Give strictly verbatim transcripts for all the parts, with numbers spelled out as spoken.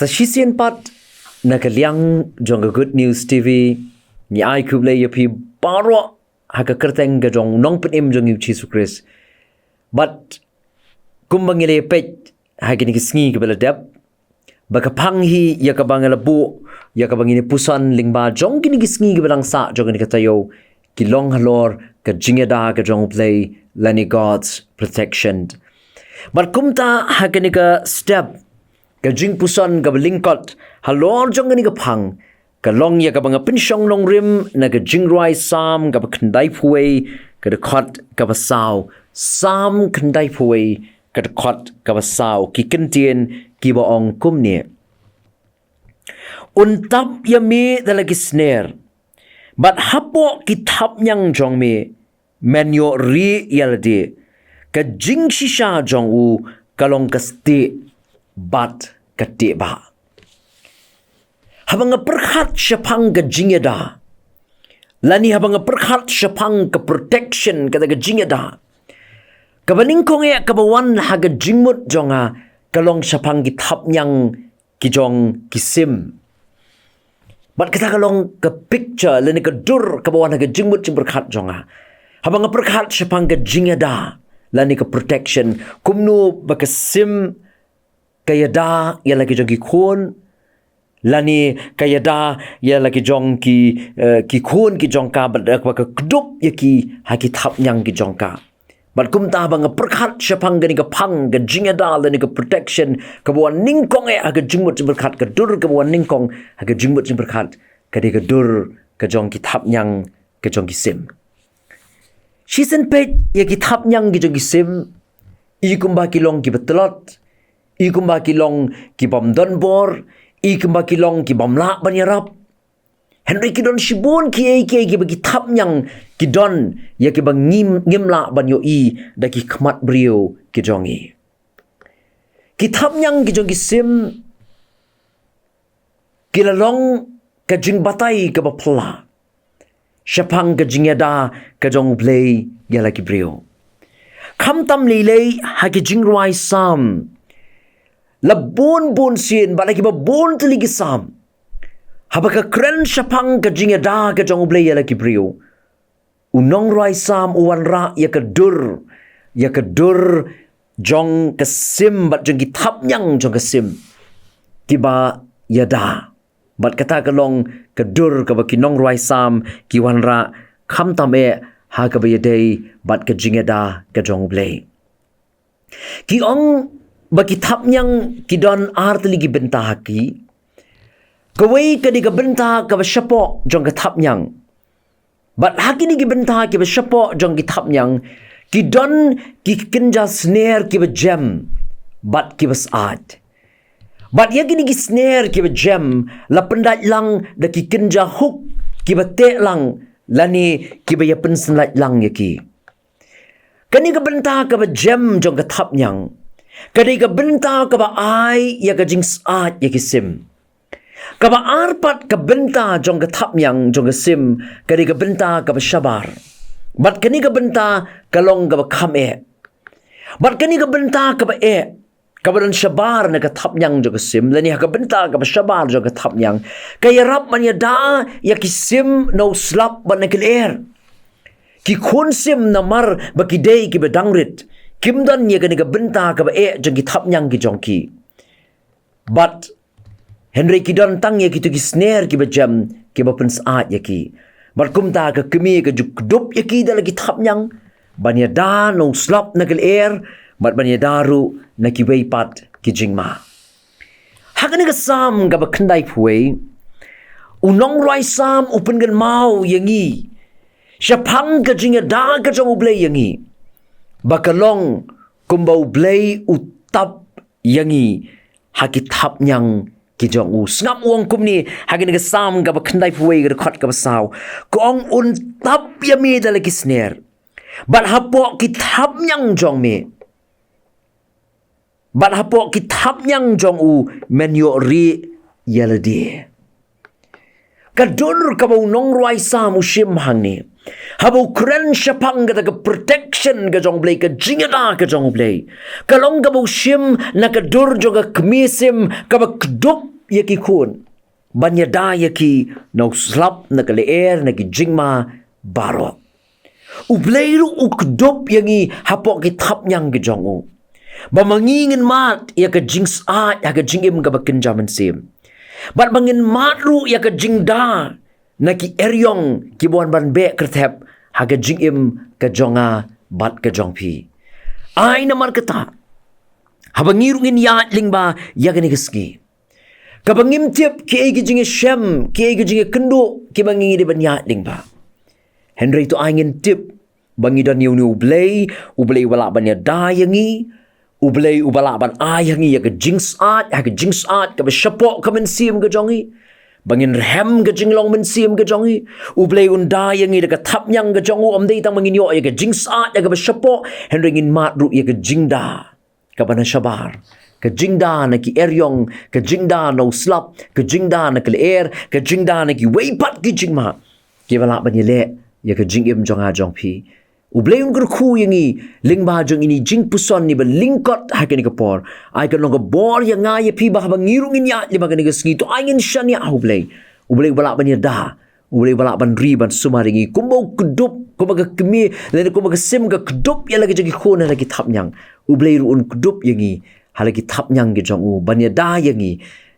Sa shisien pat, na ka liang jong ka Good News T V, ngi ai khublei ïa phi baroh ha ka kyrteng ka jong u Nongpynim jong ngi u Jisu Khrist. Bad kumba ngi la peit ha kine ki sngi kiba la dep, ba ka phang hi ïa kaba ngi la buh, ïa kaba ngin ïa puson lyngba jong kine ki sngi kiba dang sah jong kane ka taïew, ki long halor ka jingïada ka jong U Blei lane God's protection. Bad kumta ha kane ka step, ka jingpuson kaba lyngkot halor jong kane ka phang, ka long ïa kaba nga pynshong nongrim na ka Jingrwai Salm kaba khyndaiphew wei, ka dkhot kaba saw. Salm khyndaiphew wei, ka dkhot kaba saw, ki kyntien kiba ong kumne: Un tap ïa me da la ki sner, bad hapoh ki thapniang jong me men ïoh rieh ïa lade. Ka jingshisha jong u ka long ka stieh bad ka tieh bah. Haba nga pyrkhat shaphang ka jingïada, lane haba nga pyrkhat shaphang ka protection, kata ka jingïada, kaba nyngkong eh kaba wan ha ka jingmut jong nga, ka long shaphang ki thapniang ki jong ki sim. Bad kata ka long ka picture lane ka dur kaba wan ha ka jingmut jingpyrkhat jong nga haba nga pyrkhat shaphang ka jingïada lane ka protection. Kumno ba ka sim ka ïada ïa la ki jong ki khun, lane ka ïada ïa la ki jong ki, eh, ki khun ki jong ka, bad, eh, ba ka kdup ïa ki ha ki thapniang ki jong ka. Bad kumta haba nga pyrkhat shaphang kane ka phang ka jingïada lane ka protection, kaba wan nyngkong eh ha ka jingmut jingpyrkhat, ka dur kaba wan nyngkong ha ka jingmut jingpyrkhat, ka dei ka dur ka jong ki thapniang ka jong ki sim. Shisien peit ïa ki thapniang ki jong ki sim, i kumba ki long kiba tlot, i kumba ki long ki bym don bor, i kumba ki long ki bym lah ban ïarap. Hynrei ki don shibun kiei kiei kiba ki thapniang ki don ïa kiba ngim, ngim lah ban ïohi da ki khmat briew ki jong ngi. Ki thapniang ki jong ki sim ki la long ka jingbatai kaba phylla shaphang ka jingïada ka jong U Blei ïa la ki briew. Khamtam lei lei ha ki Jingrwai Salm, la bun bun sien, bad la kiba bun tylli ki Salm, haba ka kren shaphang ka jingïada ka jong U Blei ïa la ki briew, u nongrwai Salm u wanrah ïa ka dur, ïa ka dur jong ka sim bad jong ki thapniang jong ka sim kiba ïada. Bad kata ka long ka dur kaba ki nongrwai Salm ki wanrah khamtam eh ha kaba ïadei bad ka jingïada ka jong U Blei. Ki ong ba ki thapniang ki don ar tylli ki bynta ha ki. Kawei ka dei ka bynta kaba shapoh jong ka thapniang. Bad ha kine ki bynta kiba shapoh jong ki thapniang, ki don ki kynja sner kiba jem bad kiba syaid. Bad ïa kine ki sner kiba jem la pyndait lang da ki kynja hook kiba teh lang lane kiba ïa pynsynlait lang ïa ki. Kane ka bynta kaba jem jong ka thapniang ka dei ka bynta kaba ai ïa ka jingsyaid ïa ki sim. Kaba ar pat ka bynta jong ka thapniang jong ka sim ka dei ka bynta kaba shabar. Bad kane ka bynta ka long kaba kham eh. Bad kane ka bynta kaba eh, kaba don shabar na ka thapniang jong ka sim, lane ha ka bynta kaba shabar jong ka thapniang, ka ïarap ban ïada ïa ki sim na u slap bad na ki lyer. Ki khun sim namar ba ki dei kiba dang rit, kim don ïa kane ka bynta kaba eh jong ki thapniang ki jong ki. Bad hynrei ki don tang ïa kito ki sner kiba jem kiba pynsyaid ïa ki. Bad kumta ka kmie ka ju kdup ïa ki da la ki thapniang ban ïada na u slap na ki lyer, bad ban ïada ruh na kiwei pat ki jingma. Ha kane ka Salm kaba khyndaiphew wei, u nongrwai Salm u pynkynmaw ïa ngi shaphang ka jingïada ka jong U Blei ïa ngi, ba ka long kumba U Blei u tap ïa ngi ha ki thapniang ki jong u. Sngap u ong kumne ha kane ka Salm kaba khyndaiphew wei, ka dkhot kaba saw. Ka ong, un tap ïa me da la ki sner, bad hapoh ki thapniang jong me, bad hapoh ki thapniang jong u men ïoh rieh ïa lade. Ka dur kaba u nongrwai Salm u shim hangne, haba u kren shaphang kata ka protection ka jong U Blei, ka jingïada ka jong U Blei, ka long kaba u shim na ka dur jong ka kmie sim kaba kdup ïa ki khun, ban ïada ïa ki na u slap, na ka lyer, na ki jingma baroh. U Blei ruh u kdup ïa ngi hapoh ki thapniang ki jong u, ba ma ngi ngin mad ïa ka jingsyaid ha ka jingim kaba kynja mynsiem, bad ba ngin mad ruh ïa ka jingda na ki eriong kiba wan ban beh kyrthep ha ka jingim ka jong nga bad ka jong phi. Ai namar kata, haba ngi ruh ngin ïaid lyngba ïa kane ka sngi, kaba ngim tip kiei ki jingïashem, kiei ki jingïakynduh kiba ngi dei ban ïaid lyngba, hynrei to ai ngin tip ba ngi don ïa une u Blei, u Blei uba lah ban ïada ïa ngi, u Blei uba lah ban ai ha ngi ïa ka jingsyaid, ha ka jingsyaid kaba shapoh ka mynsiem ka jong ngi, ba ngin rhem ka jinglong mynsiem ka jong ngi. U Blei un da ïa ngi da ka thapniang ka jong u, ym dei tang ba ngin ïoh ïa ka jingsyaid ïa kaba shapoh, hynrei ngin mad ruh ïa ka jingda kaba na shabar, ka jingda na ki eriong, ka jingda na u slap, ka jingda na ka lyer, ka jingda na kiwei pat ki jingma kiba lah ban ïaleh ïa ka jingim jong nga jong phi. U Blei un kyrkhu ïa ngi lyngba jong ine i jingpuson iba lyngkot ha kane ka por. Ai ka long ka bor ïa nga ïa phi ba haba ngi ruh ngin ïaid lyngba kane ka sngi, to ai ngin shaniah ha u Blei, u Blei uba lah ban ïada, u Blei uba lah ban ri ban sumar ïa ngi, kumba u kdup, kumba ka kmie lane kumba ka sim ka kdup ïa la ka jong ki khun ha la ki thapniang, u Blei ruh un kdup ïa ngi ha la ki thapniang ki jong u, ban ïada ïa ngi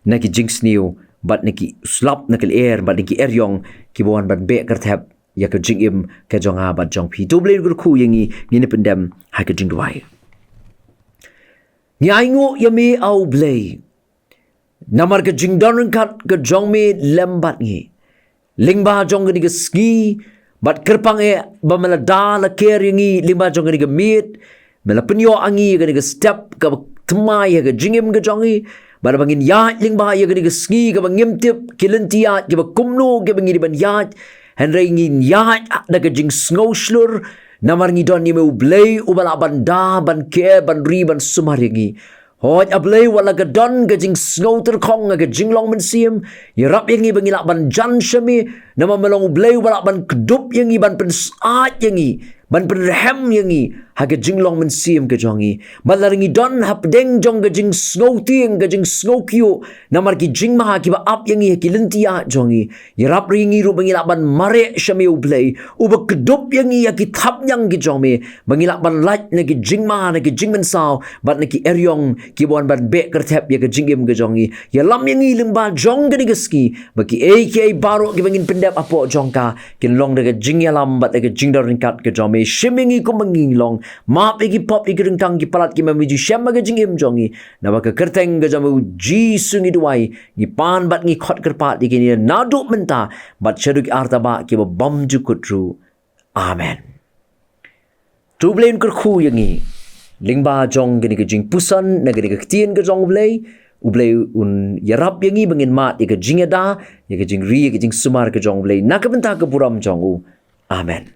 na ki jingsniew, bad na ki slap, na ka lyer, bad na ki eriong kiba wan ban beh kyrthep ïa ka jingim ka jong nga bad jong phi. To u Blei un kyrkhu ïa ngi, ngin ïa pyndem ha ka jingduwai. Ngi ainguh ïa me, A u Blei, namar ka jingdon ryngkat ka jong me lem bad ngi lyngba jong kane ka sngi, bad kyrpang eh ba me la da la ker ïa ngi lyngba jong kane ka miet, me la pynïoh ha ngi ïa kane ka step kaba thymmai ha ka jingim ka jong ngi, bad ba ngin ïaid lyngba ïa kane ka sngi kaba ngim tip ki lynti ïaid kiba kumno kiba ngi dei ban ïaid, hynrei ngin ïaid da ka jingsngew shlur, namar ngi don ïa me u Blei uba lah ban da, ban ker, ban ri, ban sumar ïa ngi. Hooid A Blei, wat la ka don ka jingsngew tyrkhong ha ka jinglong mynsiem, ïarap ïa ngi ba ngi lah ban jan sha me, namar me long u Blei uba lah ban kdup ïa ngi, ban pynsaid ïa ngi, ban pynrhem ïa ngi ha ka jinglong mynsiem ka jong ngi. Bad lada ngi don hapdeng jong ka jingsngew tieng, ka jingsngew kyiuh namar ki jingma kiba ap ïa ngi ha ki lynti ïaid jong ngi, ïarap ïa ngi ruh ba ngi lah ban mareh sha me u Blei uba kdup ïa ngi ha ki thapniang ki jong me, ba ngi lah ban lait na ki jingma, na ki jingmynsaw, bad na ki eriong kiba wan ban beh kyrthep ïa ka jingim ka jong ngi. Ïalam ïa ngi lyngba jong kane ka sngi, ba kiei kiei baroh kiba ngin pyndep hapoh jong ka kin long da ka jingïalam bad da ka jingdon ryngkat ka jong me. Shim ïa ngi kumba ngi long, map ïa ki pop, ïa ki ryngkang, ki palat kiba me ju shem ha ka jingim jong ngi. Naba ka kyrteng ka jong me u Jisu ngi duwai, ngi pan bad ngi khot kyrpad ïa kine naduh mynta bad shaduh ki artaba kiba bymjukut ruh. Amen. To u Blei un kyrkhu ïa ngi lyngba jong kane ka jingpuson na kane ka ktien ka jong u Blei. U Blei un ïarap ïa ngi ba ngin mad ïa ka jingïada, ïa ka jingri, ïa ka jingsumar ka jong u Blei na ka bynta ka burom jong u. Amen.